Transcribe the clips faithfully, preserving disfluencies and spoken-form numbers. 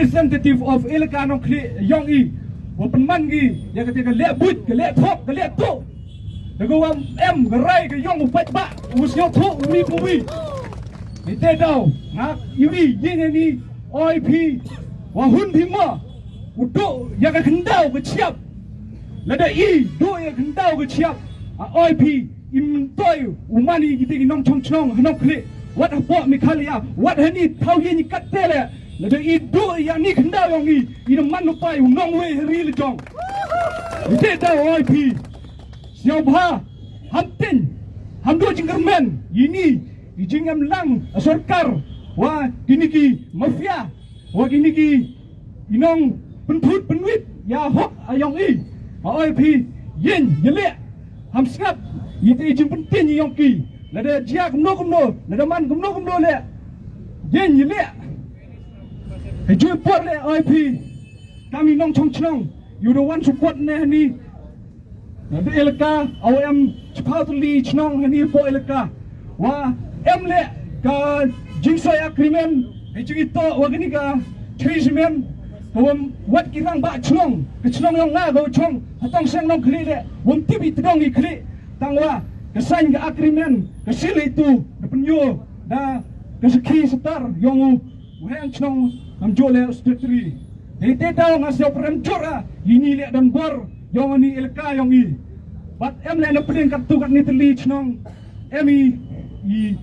representative of Elaka Nongkhlieh yong i, wa pynman ki ya kata ka leh buit, ka leh thok, ka leh tuh. Da ka wa em ka rai ka yong u paidbah, u sngewthuh u mi u wi. Ite daw nga iwi yin ni oi phi, wa hun phi ma u duh ya ka khyndaw ka chiap. Lada i duh ya ka khyndaw ka chiap, a oi phi, im toi u man i kite ki nongchong chnong ha Nongkhlieh, wat hapoh Meghalaya, wat hani thaw yin i kat te le. Lada i duh ya ni khyndaw yong i, i da man u pai u nongwei ha ri la jong. Ite daw oi phi, sngewbha, ham tin, ham duh jingkyrmen ini i jingem lang a sorkar wa kini ki mafia, wa kini ki i nong pynthut pynwit ya hok a yong i. A oi phi, yin ya leh, ham sngap i te i jingpyntin i yong ki. Lada jia kumno kumno, lada man kumno kumno le, yin ya leh. He jui por le oi phi, kam i nongchong chnong, i u da wan support ne hani. Na da Elaka, aw em chiphaw tylli chnong hani poh Elaka. Wa em le ka jingsoi agreement, he jingitoh wa kani ka three cement. Ka wam wat ki rangbah chnong, ka chnong yong nga ka wa chong ha Tongseng Nongkhlieh le, wam tip i tdong i khlieh. Tang wa ka sign ka agreement, ka seal itu da pynyo da ka sakhi satar yong u u heng chnong, ngam juh le u secretary. Hei te daw nga sngewpyrem jur a, ini le don bor yong ani Elaka yong i. Bad em le na pdeng katto katne tylli chnong, em i, i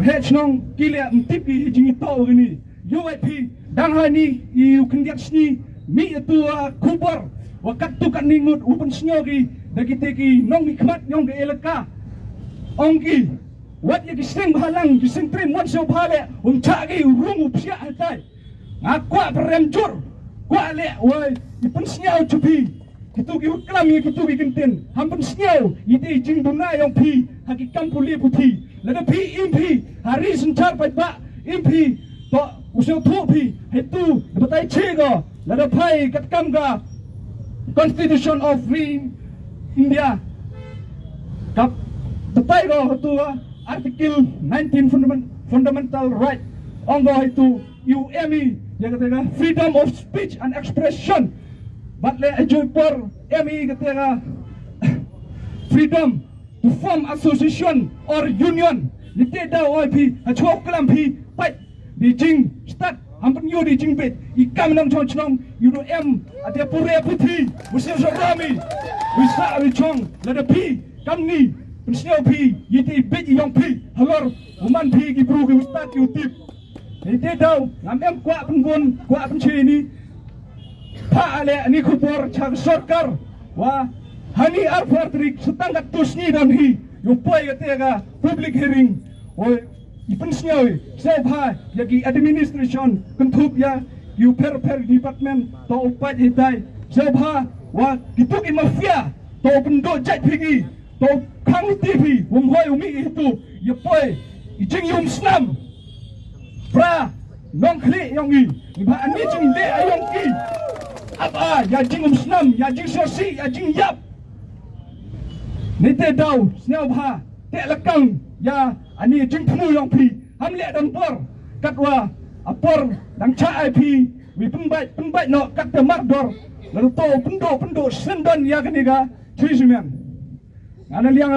he chnong ki le mtip i jingitoh wa kani. Yo ai phi, dang hani i u khyndiat sngi, mi atu a khubor wa katto katne ngut u pynsngew ki da kite ki nongmihkhmat yong ka Elaka. Ong ki, wat ya ki seng bhalang, ki seng trim, wat sngewbha le, um chah ki u rung u psiah hatai. Nga kwah pyrem jur, kwah le, woi, i pynsngew chu phi. Kitu ki u klam ya kitu ki kyntien, ham pynsngew i te i jingduna yong phi ha ki kam pule puthi. Lada phi im phi ha ri synchar paidbah, im phi to u sngewthuh phi. Hetu da batai che ko, lada phai katkam ka Constitution of Free India, ka batai ko hetu, Article nineteen fundament-, fundamental right. Ong ko hetu, i u em i ya kata ka freedom of speech and expression. Bad le a joi por em i kata ka freedom to form association or union. Ni te daw oi phi, ha chok klam phi, pait di jingstad, ham pynyo di jingbit i kam nongchong chnong, i u da em a te pure puthi, u sir sorami, u sa u chong, lada phi kam ni pynsngew phi i te bit i yong phi halor u man phi ki bru ki u stad ki u tip. Hei te daw, ngam em kwah pynbun, kwah pynchini. Pha ale ani khubor cha ka sorkar wa hani arphew ar tarik, sa tang katto sngi don hi, yow poi kata ka public hearing. Oi, i pynsngew i, sngewbha ya ki administration, kynthup ya ki u pher pher department, to u pait hitai. Sngewbha wa kitu ki mafia, to u pynduh jait phi ki, to u khang u ti phi, wam hoi u mih i tu, ya poi i jingim snam. Pra Nongkhlieh yong i, i ba ani jingleh a yong ki. Ap a ya jingim snam, ya jingsasi, ya jingyap. Ni te daw, sngewbha te lakang ya ani jingthmu yong phi. Ham leh dang por, katwa a por dang cha ai phi, wi pynbait, pynbait noh kat te mardor. Lalu to pynduh, pynduh sendon ya kani ka three cement. Ngana liang